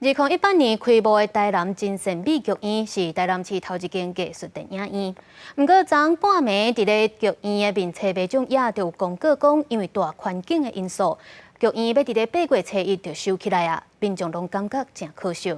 2018年開幕的台南真善美劇院是台南市頭一間藝術電影院。毋過昨昏半暝，佇咧劇院的面冊馬眾也就有公告講，因為大環境的因素，劇院欲佇咧8月初1就收起來啊，民眾攏感覺誠可惜。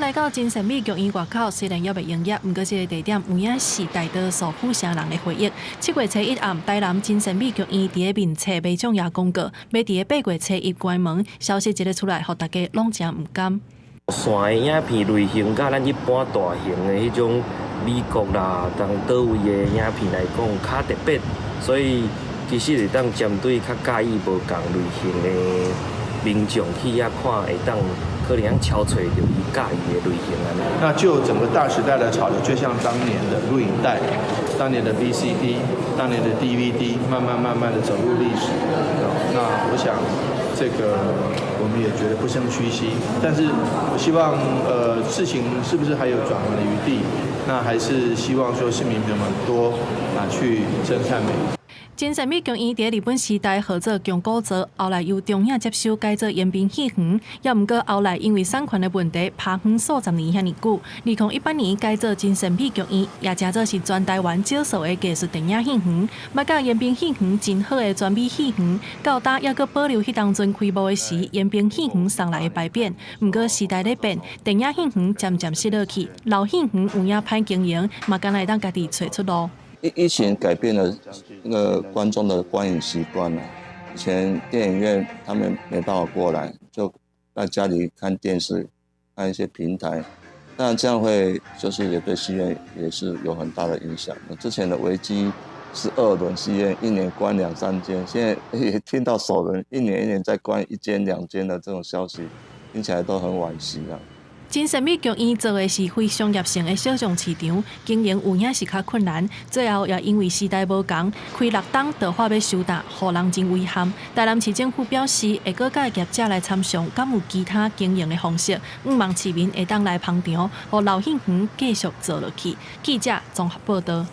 來到真善美劇院外口，雖然猶未營業，毋過這个地點有影是大多數府城人的回憶。7月初1暗，台南真善美劇院佇咧面冊馬眾也公告，欲佇咧8月初1關門。消息一个出來，予大家攏誠毋甘。線的影片類型，佮咱一般大型的彼種美國啦，佇佗位的影片來講，較特別，所以其實會當針對較佮意無仝類型的民眾去遐看，會當可能敲揣著伊佮意的類型按呢。那就整個大時代的潮流，就像當年的錄影帶、當年的 VCD、當年的 DVD，慢慢慢慢的走入歷史。那我想，這個我們也覺得不勝唏噓。但是我希望，事情是不是還有轉圜的餘地？那還是希望說市民朋友們多啊去真善美。真善美劇院佇日本時代號做京古座，後來由中影接收改做延平戲園，猶毋過後來因為產權的問題，拍園數十年遐爾久。2018年改做真善美劇院，也成做是全台灣少數的藝術電影戲院。捌佮延平戲園真好的專美戲園，到今猶閣保留彼當陣開幕的時，延平戲園送來的牌匾。毋過時代咧變，電影戲園漸漸失落去，老戲園有影歹經營，嘛敢若會當家己揣出路。疫情改變了那個觀眾的觀影習慣了。以前電影院他們沒辦法過來，就在家裡看電視，看一些平台。當然這樣會就是也對戲院也是有很大的影響。之前的危機是二輪戲院一年關兩三間，現在也聽到首輪一年一年在關一間兩間的這種消息，聽起來都很惋惜啊。真善美劇院做的是非商業性的小眾市場，經營有影是較困難。最後也因為時代無仝，開六冬就話欲收檔，予人真遺憾。台南市政府表示，會閣佮業者來參詳，敢有其他經營的方式，向望市民會當來捧場，予老戲園繼續做落去。記者綜合報道。